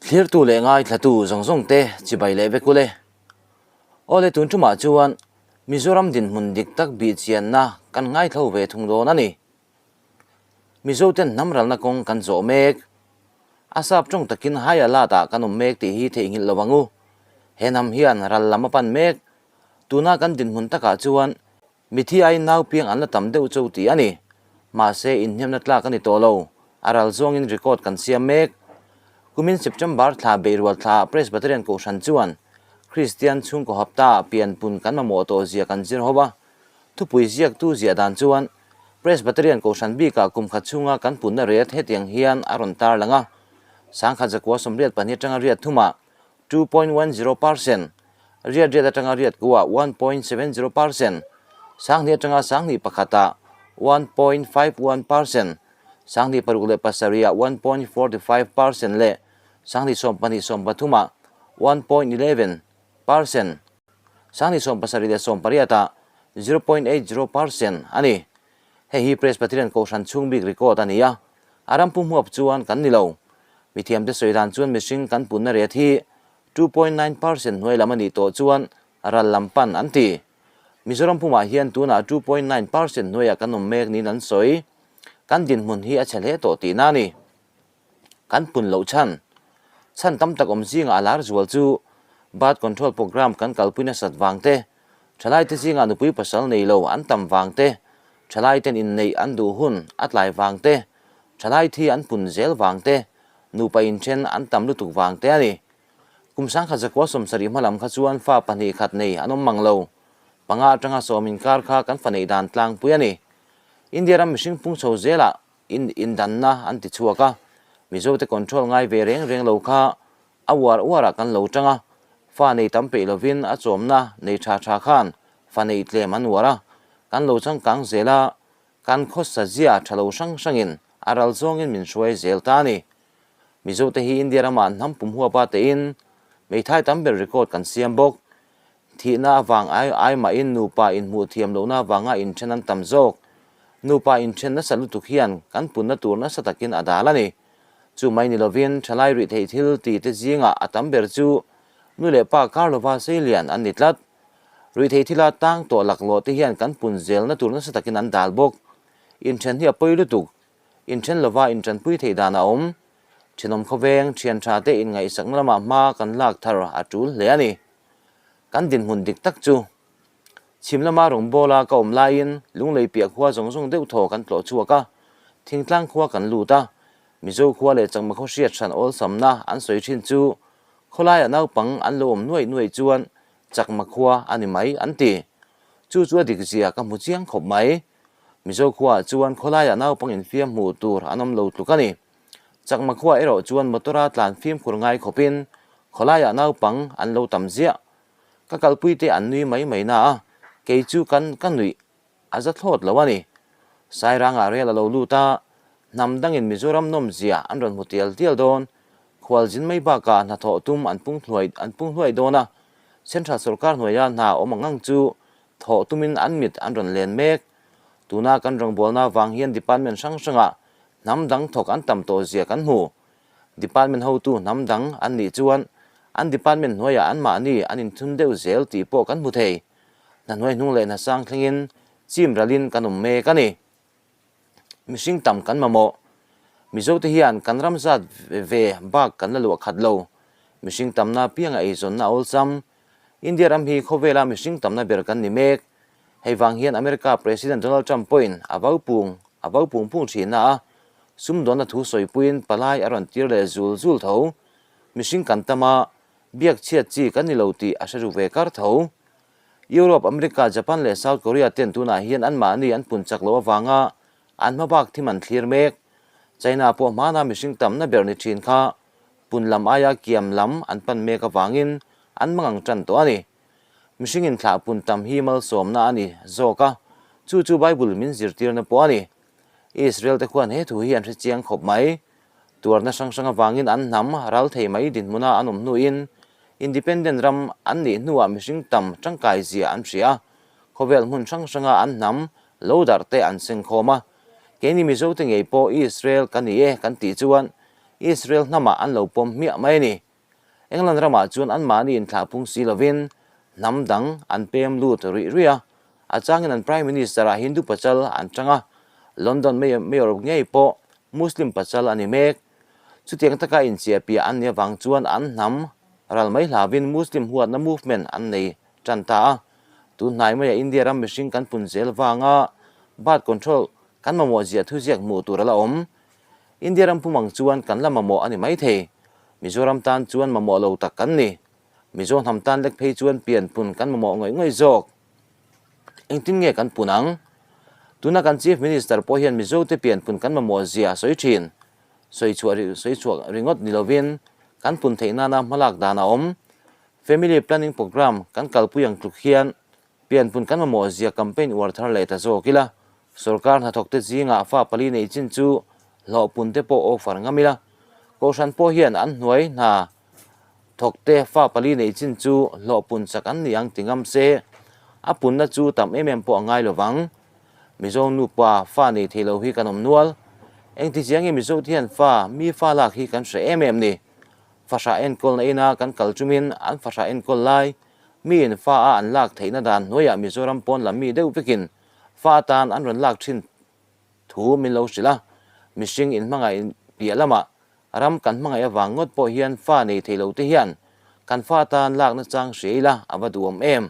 Thlirtu leh ngaithlatu zawng zawng te chibai leh vek ule. Awle tun tumah chuan Mizoram dinhmun dik tak bih chianna kan ngaithlo ve thung dawn a ni. Mizo ten hnam ralna kawng kan zawh mek. A sap tawng takin high alert ah kan awm mek tih hi theihnghilh lo ang u. He hnam hian ral lam a pan mek. Tuna kan dinhmun takah chuan Mithi aiin nau piang an la tam deuh cho tih a ni. Mahse, inhniamna tlak a ni tawh lo. A ral zawngin record kan siam mek. Kumin September thla Beihrual thlaah Presbyterian Kohhran chuan Kristian chhungkaw hapta pianpun kan mamawh tawh zia kan zir ho a. Thupui ziaktu ziah dan chuan Presbyterian Kohhran bikah kum khat chhunga kan punna ret hetiang hian a rawn tarlang a, Sangkhat zakua 82 atanga riat thumah 2.10%, riat riat atanga riat kuah 1.70%, sanghnih atanga sanghnih pakhatah 1.51%, sanghnih paruk leh pasarihah 1.45% leh sanghnih sawmpahnih sawmpathumah 1.11%, sanghnih sawmpasarih leh sawmpariatah 0.80% a ni. Hei hi Presbyterian Kohhran chhung bik record a ni a, a ram pum huap chuan kan ni lo. Mithiamte sawi dan chuan mihring kan punna ret hi 2.9% hnuai lam a nih tawh chuan ral lam pan an ti. Mizoram pumah hian tunah 2.9% hnuaiah kan awm mek niin an sawi. Kan dinhmun hi a chhe hle tawh tihna a ni. Kan pun loh chhan. Chhan tam tak awm zingah a lar zual chu Birth Control Programme kan kalpui nasat vang te, thalaite zingah nupui pasal nei lo an tam vang te, thalaiten inneih an duh hun a tlai vang te, thalai thi an pun zel vang te, nupa inthen an tam lutuk vang te a ni. Kum sangkhat zakua 70 hma lam kha chuan fa pahnih khat nei an awm mang lo. Panga atanga sawm inkar kha kan fa neih dan tlangpui a ni. India ram mihring pung chho zelah in indanna an ti chhuak a, Mizote control ngai ve reng reng lo kha a uar uarah kan lo tang a, fa nei tam peih lovin a chawmna nei tha tha khan fa nei tlem an uar a, kan lo changkang zel a, kan khawsa zia tha lo hrang hrangin a ral zawngin min hruai zel ta a ni. Mizote hi India ramah hnam pum huapa tein hmeithai tam ber record kan siam bawk. Thihna avang ai ai mahin nupa inhmuh thiam lohna avanga inthen an tam zawk. Nupa inthen nasa lutuk hian kan punna tur nasa takin a dal a ni. Chu mai ni lovin thalai rih theih thil ti te zingah a tam ber chu nu leh pa kar lova seilian an ni tlat. Rih theih thila tang tawh laklawh te hian kan pun zelna tur nasa takin an dal bawk. Inthen hi a pawi lutuk. Inthen lova intanpui theih dan a awm. Thenawm khawveng, thian tha te inngaihsakna lamah hma kan lak thar a tul hle a ni. Kan dinhmun dik tak chu chhim lama rawngbawla ka awm laiin Lunglei piah khua zawng zawng deuh thaw kan tlawh chhuak a, thingtlang khua kan lut a, Mizo khua leh Chakma khaw hriat hran awlsamna an sawi thin chu khawlaiah naupang an lo awm nuaih nuaih chuan Chakma khua a ni mai an ti. Chu chu a dik zia ka hmu chiang khawp mai. Mizo khuaah chuan khawlaiah naupang infiam hmuh tur an awm lo tluk a ni. Chakma khua erawh chuan motor-a tlan fimkhur ngai khawpin khawlaiah naupang an lo tam ziah. Ka kalpuite an nui mai mai na a, kei chu kan ka nuih a za thlawt lo a ni. Sairangah rel a lo lut a, hnam dangin Mizoram nawmzia an rawn hmu tial tial dawn. Khualzin mai bakah hnathawh tum an pung hnuai an pung hnuai dawn a, Central sorkar hnuaia hna awm ang ang chu thawh tumin an mit an rawn len mek. Tuna kan rawngbawlna vang hian department hrang hrangah hnam dang thawk an tam tawh zia kan hmu. Department hotu hnam dang an nih chuan an department hnuaiah anmahni an inthun deuh zel tih pawh kan hmu thei. Hna hnuai hnung leh hna sang thlengin chim ralin kan awm mek a ni. Mihring tam kan mamawh. Mizote hian kan ram zat ve bak kan la luah khat lo. Mihring tamna pianga eizawnna a awlsam. India ram hi khawvela mihring tamna ber kan ni mek. Hei vang hian America President Donald Trump pawhin a vo pung a vo pung pung thin a a, sumdawnna thu sawipuiin palai a rawn tir leh zul zul tho. Mihring kan tam a, biak chhiat chi kan ni lo tih a hre ru ve kar tho. Europe, America, Japan leh South Korea ten tunah hian anmahni an pun chak loh avanga an hmabak thim an thlir mek. China pawh hmana mihring tamna ber ni thin kha pun lam aia kiam lam an pan mek avangin an mangang tan tawh a ni. Mihring inthlah pun tam hi malsawmna a ni zawk a, chu chu Bible min zirtirna pawh a ni. Israel te khuan he thu hi an hre chiang khawp mai. Tuarna hrang hrang avangin an hnam ral thei mai dinhmuna an awm hnuin Independent ram an nih hnuah mihring tam tangkai zia an hria a, khawvel hmun hrang hranga an hnam lo darh te an sengkhawm a. Keini Mizote ngei pawh Israel ka ni e kan tih chuan Israel hnamah an lo pawm hmiah mai a ni. England ramah chuan anmahni inthlah phung si lovin hnam dang an pem lut ruih ruih a, a changin an Prime Minister-ah Hindu pachal an chang a, London Mayor ngei pawh Muslim pachal a ni mek. Chutiang taka inchiahpiah an nih avang chuan an hnam ral mai hlauin Muslim huatna movement an nei tan ta a. Tun hnai maia India ram mihring kan pun zel vanga birth control kan mamawh zia thuziak hmuh tur a la awm. India ram pumang chuan kan la mamawh a ni maithei. Mizoram tan chuan mamawh lo tak kan ni. Mizo hnam tan lek phei chuan pian pun kan mamawh ngawih ngawih zawk. Engtin nge kan pun ang? Tuna kan Chief Minister pawh hian Mizote pian pun kan mamawh zia a sawi thin. Sawi chhuah sawi chhuak ringawt ni lovin kan pun theih nana hmalak dan a awm. Family Planning Programme kan kalpui ang tluk hian Pianpun kan mamawh zia campaign uar thar leh ta zawk ila, sorkar hnathawkte zingah fa pali nei chin chu hlawhpun te pawh offer ngam ila, Kohhran pawh hian an hnuai hna thawkte fa pali nei chin chu hlawhpun chak an ni ang ti ngam se, a punna chu tam em em pawh a ngai lovang. Mizo nupa fa nei thei lo hi kan awm nual. Engti chiangin Mizo te hian fa mi fa lak hi kan hre em em ni. Fahrah enkawlna ina kan kal chumin an fahrah enkawl lai miin fa a an lak theihna dan hnuaiah Mizoram pawn lam mi deuh vekin fa atan an rawn lak thin thu min lo hrilh a, mihring inhmangaih piah lamah ram kan hmangaih avang ngawt pawh hian fa nei thei lo te hian kan fa atan lakna chang hria ila a va duhawm em.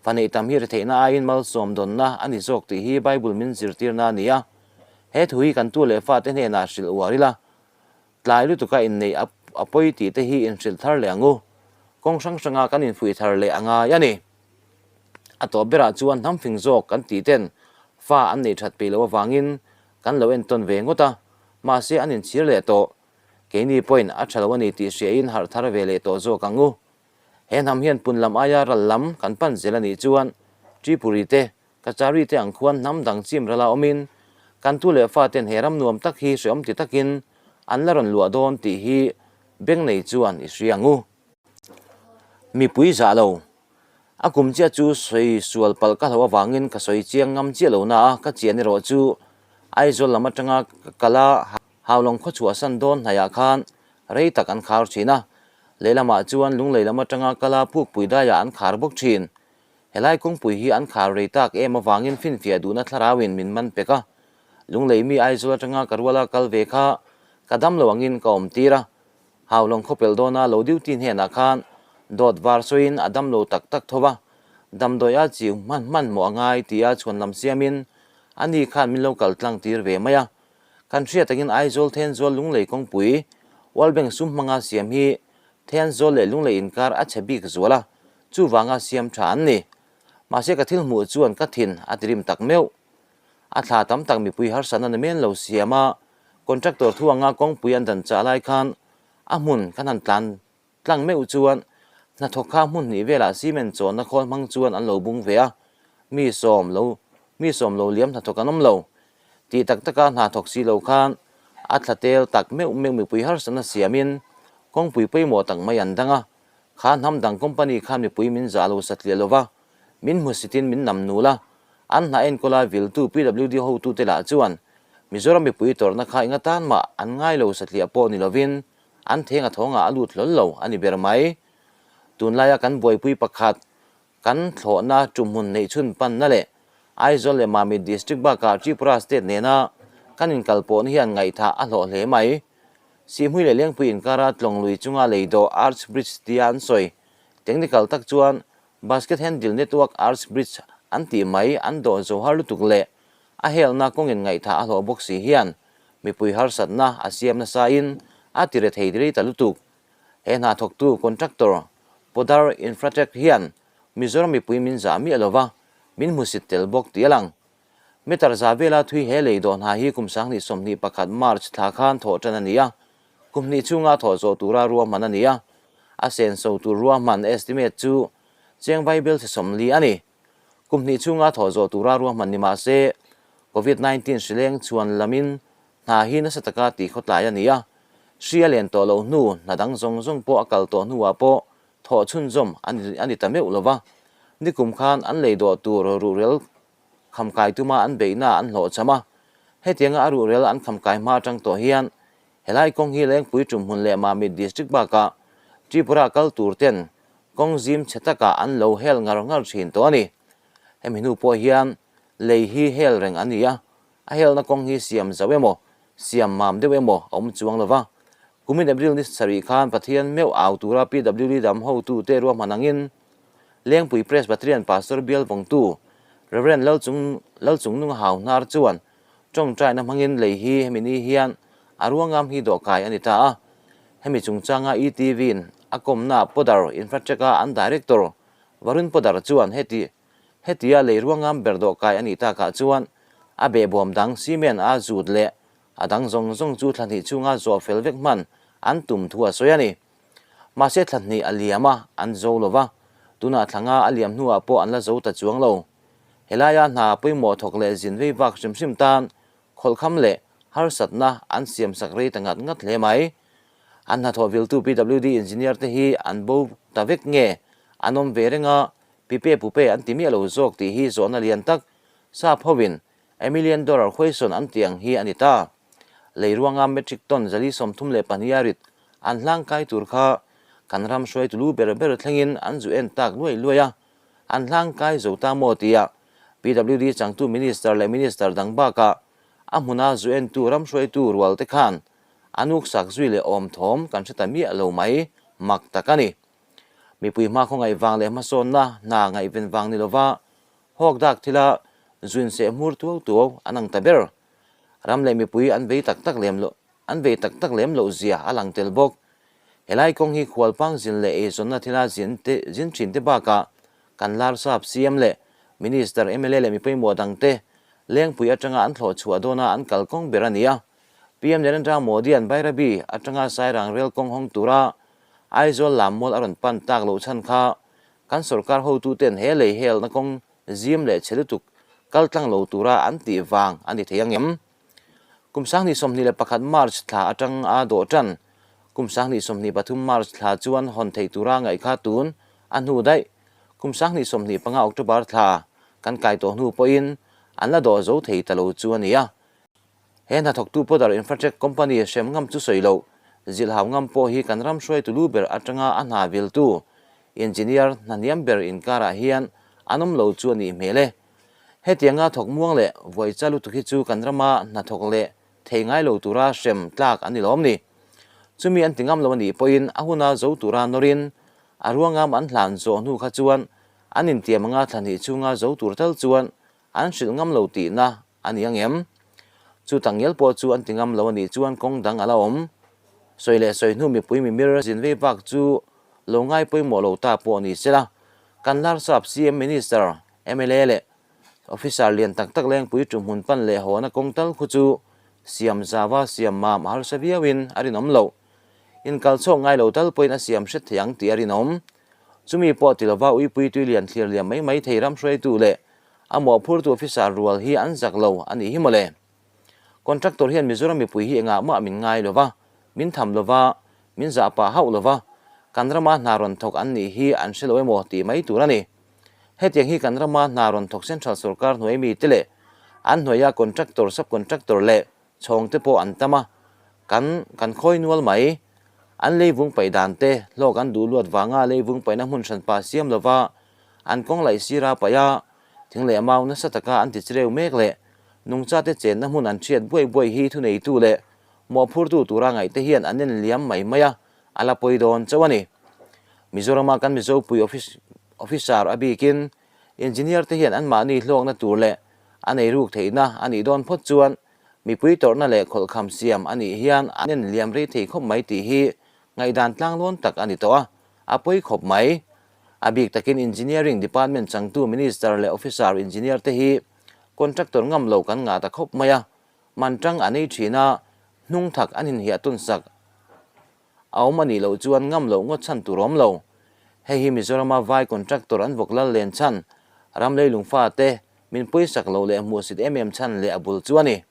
Fa neih tam hi retheihna aiin malsawm dawnna a ni zawk tih hi Bible min zirtirna a ni a, he thu hi kan tu leh fate hnenah hrilh uar ila Tlai lutuka inneih a pawi tih te hi inhrilh thar leh ang u. Kawng hrang hranga kan infuih thar leh a ngai a ni. A tawp berah chuan hnam fing zawk kan tih ten fa an neih that peih loh avangin kan lo entawn ve ngawt a, mahse an inchhir leh tawh. Keini pawhin a tha lo a ni tih hriain harh thar ve leh tawh zawk ang u. He hnam hian pun lam aia ral lam kan pan zel a nih chuan Tripuri te Kachari te ang khuan hnam dang chim rala awmin kan tu leh faten he ram nuam tak hi hreawm ti takin an la rawn luah dawn tih hi beng nei chuan i hria ang u. Mipui zah lo. A kum chiah chu sawi sual palh ka hlo avangin ka sawi chiang ngam chiah lo na a, ka chian erawh chu Aizawl lam atanga kal a Haulawng khaw chhuahsan dawn hnaihah khan rei tak an khar thin a, lehlamah chuan Lunglei lam atanga kal a Pukpui daiah an khar bawk thin. Helai kawngpui hi an khar rei tak em avangin finfiah duhna thlarauin min man pek a, Lunglei mi Aizawl atanga ka ruala kal ve kha ka dam lo angin ka awm tir a, Haulawng khawpel dawna lo duty hnenah khan dawt var sawiin a dam lo tak tak tho va, damdawi a chiu hman hmanhmawh a ngai tia chhuan lam siamin ani khan min lo kal tlang tir ve mai a. Kan hriat takin Aizawl Thenzawl Lunglei kawngpui World Bank sum hmanga siam hi Thenzawl leh Lunglei inkar a chhe bik zual a, Chuvanga siam tha an ni. Mahse ka thil hmuh chuan ka thin a tirim tak meuh. A thla tam tak mipui harsatna ni men lo siam a, contractor thu anga kawngpui an dan chah lai khan a hmun kan han tlan tlang meuh chuan hnathawk kha hmun hnih velah cement chawnna khawl hmang chuan an lo bung ve a, mi sawm lo mi sawm lo liam hnathawk an awm lo. Tih tak taka hna thawk si lo khan a thla tel tak meuh meuh mipui harsatna siamin kawngpui pawimawh tak mai an dang a, Kha hnam dang company khan mipui min zah lo satliah lo va, min hmusitin min nam nul a, an hna enkawla viltu PWD hotute lah chuan Mizoram mipui tawrhna kha enga tan mah an ngai lo satliah pawh ni lovin an theng a thawngah a lut hlawl lo a ni ber mai. Tunlaia kan buaipui pakhat kan thlawhna tumhmun neihchhun panna leh Aizawl leh Mamit District bakah Tripura State nena kan inkalpawhna hian ngaihthah a hlawh hle mai. Sihhmui leh Lengpui inkara tlawng lui chunga lei dawh Arch Bridge tia an sawi. Technical tak chuan Basket Handle Network Arch Bridge an tih mai an dawh zo har lutuk leh a helna kawngin ngaihthah a hlawh bawk si hian mipui harsatna a siam nasain a ti rethei rei ta lutuk. He hna thawktu contractor Podar Infratech hian Mizoram mipui min zah miah lova min hmusit tel bawk tih a lang. Meter za vela thui he lei dawh hna hi kum 2021 March thla khan thawh tan a ni a, kum hnih chhunga thawh zawh tura ruahman a ni a, a senso tur ruahman estimate chu cheng vaibel chhe 40 a ni. Kum hnih chhunga thawh zawh tura ruahman ni mah se, Covid 19 hrileng chhuan lamin hna hi nasa taka tih khawtlai a ni a, hri a len tawh loh hnu hna dang zawng zawng pawh a kal tawh hnuah pawh thawh chhunzawm a ni ta meuh lo va, nikum khan an lei dawh tur ruhrel khamkai tuma an beihna an hlawhchham a, hetianga a ruhrel an khamkai hma atang tawh hian Helai kawng hi Lengpui tumhmun leh Mamit District bakah Tripura kal tur ten kawng zim chhe takah an lo hel ngar ngar thin tawh a ni. Hemi hnu pawh hian lei hi hel reng a ni a, a helna kawng hi siam zauh emaw, siam mam deuh emaw a awm chuang lo va. Kumin April ni sarih khan Pathian meuh au tura PWD dam hotute ruahman angin Lengpui Presbyterian Pastor bial vawngtu Rev. Lalchung Lalchungnunga hau hnar chuan tawngtaina hmangin lei hi hemi ni hian a ruangam hi dawhkai a ni ta a. Hemi chungchanga ETV-in a kawmna Podar Infratrack-a an Director Varun Podar chuan heti hetia lei ruangam ber dawhkai a nih takah chuan a behbawm dang cement a zut leh A dang zawng zawng chu thla hnih chhunga zawh fel vek hman an tum thu a sawi a ni. Mahse thla hnih a liam a, an zo lo va, tunah thla nga a liam hnuah pawh an la zo ta chuang lo. Helaia hna pawimawh thawk leh zin vei vak hrim hrim tan khawlhkham leh harsatna an siamsak rei ta ngat ngat hle mai. An hnathawh viltu PWD engineer te hi an bo ta vek nge an awm ve reng a, pipe pupe an ti miah lo zawk tih hi zawhna lian tak sap hovin A million dollar question an tih ang hi a ni ta. Lei ruanga metric ton 432 a rit an hlang kai tur kha kan ram hruaitu lu ber ber thlengin an zu en tak luai luai a, an hlang kai zo ta maw tia PWD changtu minister leh minister dang bakah a hmuna zu entu ram hruaitu rual te khan an uksak zui leh awm thawm kan hre ta miah lo mai mak tak a ni. Mipui hmakhaw ngaihvang leh hmasawnna hna ngaihven vang ni lova Hawk dak thila zuin seh hmur tuau tuau an ang ta ber. Ram leh mipui an vei tak tak lem loh an vei tak tak lem loh zia a lang tel bawk. Helai kawng hi khualpang zin leh eizawnna thila zin te zin thin te bakah kan lar sap CM leh Minister, mla leh mipawimawh dang te Lengpui atanga an thlawh chhuah dawna an kal kawng ber a ni a. PM Narendra Modi-a'n Bairabi atanga Sairang rel kawng hawng tura Aizawl lam mual a rawn pan tak loh chhan kha Kan sorkar hotuten he lei helna kawng zim leh chhe lutuk kal tlang lo tura an tih vang a ni thei ang em? Kum 2021 March thla atang a dawh tan. Kum 2023 March thla chuan hawn theih tura ngaih kha tun a hnu daih. Kum 2025 October thla kan kai tawh hnu pawhin an la dawh zo thei ta lo chu a ni a. He hnathawktu Podar Infratrack Company hrem ngam chu sawi loh, zilhau ngam pawh hi kan ram hruaitu lu ber atanga a hna viltu engineer hna hniam ber inkarah hian an awm lo chu a nih hmel e. Hetianga thawk muang leh vuai cha lutuk hi chu kan rama hnathawk leh thei ngai lo tura hrem tlak an ni lawm ni. Chumi an ti ngam lo a nih pawhin a huna zo tura nawrin a ruangam an hlan zawh hnu kha chuan an intiam anga thla hnih chhunga zo tur tal chuan an hrilh ngam lo tihna A ni ang em? Chu tangial pawh chu an ti ngam lo a nih chuan kawng dang a la awm. Sawi leh sawi hnu mipui mimir zin vei vak chu lo ngai pawimawh lo ta pawh ni sela, kan Larsap CM Minister, mla leh Officer lian tak tak lengpui tum hmun pan leh hawna kawng tal khu chu siam zava siam mam a harsa viauin a rinawm loh. Inkal chhuak ngai lo tal pawhin a siam hret thei ang tih a rinawm. Chumi pawh ti lova uipui tui lian thlir liam mai mai thei ram hruaitu leh A mawhphurtu officer rual hi an zak lo a nih hi mawle. Contractor hian Mizoram mipui hi engah mah min ngai lo va, min tham lo va, min zah pah hauh lo va, kan rama hna rawn thawk an nih hi an hre lo emaw tih mai tur a ni. Hetiang hi kan rama hna rawn thawk Central sorkar hnuai mite leh an hnuaia contractor, sub-contractor leh chhawng te pawh an tam a, kan kan khawi nual mai. An leivung paih dan te, hlawk an duh luat vanga leivung paihna hmun hranpa siam lova an kawng laih sira paih a, thing leh mau nasa taka an ti chireu mek leh nungcha te chenna hmun an hriat buai buai hi thuneitu leh mawhphurtu tura ngaih te hian an en liam mai mai a, a la pawi dawn chauh a ni. Mizorama kan Mizopui officer a bikin engineer te hian anmahni hlawkna tur leh a nei ruk theihna a nih dawn phawt chuan mipui tawrhna leh khawlhkham siam a nih hian an en liam rei thei khawp mai tih hi ngaihdan tlanglawn tak a ni tawh a, a pawi khawp mai. A bik takin Engineering Department changtu Minister leh Officer Engineer te hi contractor ngam lo kan ngah ta khawp mai a, man tang an ei thin a, hnung thak an inhiah tawn sak a awm a nih loh chuan ngam loh ngawt chhan tur awm lo. Hei hi Mizorama vai contractor an vawk lal len chhan, ram leilung fate min pawisak loh leh hmuhsit em em chhan leh a bul chu a ni.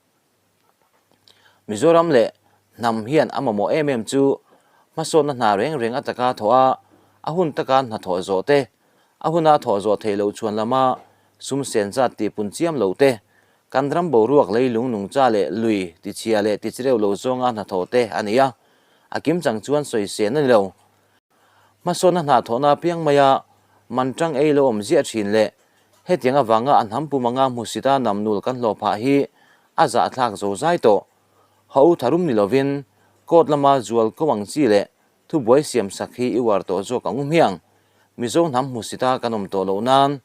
Mizoram leh hnam hian a mamawh em em chu hmasawnna hna reng reng ataka thawh a, a hun taka hnathawh zawh te, a huna thawh zawh theih loh chhuan lama sum sen zat tih pun chiam loh te, Kan ram boruak leilung nungcha leh lui tichhia leh tichreu lo zawnga hnathawh te a ni a, a kimchang chuan sawisên a ni lo. Hmasawnna hnathawhna apiang maia man tang ei lo awm ziah thin leh hetiang avanga a hnam pum anga hmusita namnul kan hlawh phah hi a zahthlak zo zai tawh. Ho tharum ni lovin court lama zual ko ang chi leh thubuai siam sak hi i uar tawh zawk ang u hmiang. Mizo hnam hmusita kan awm tawh loh nan.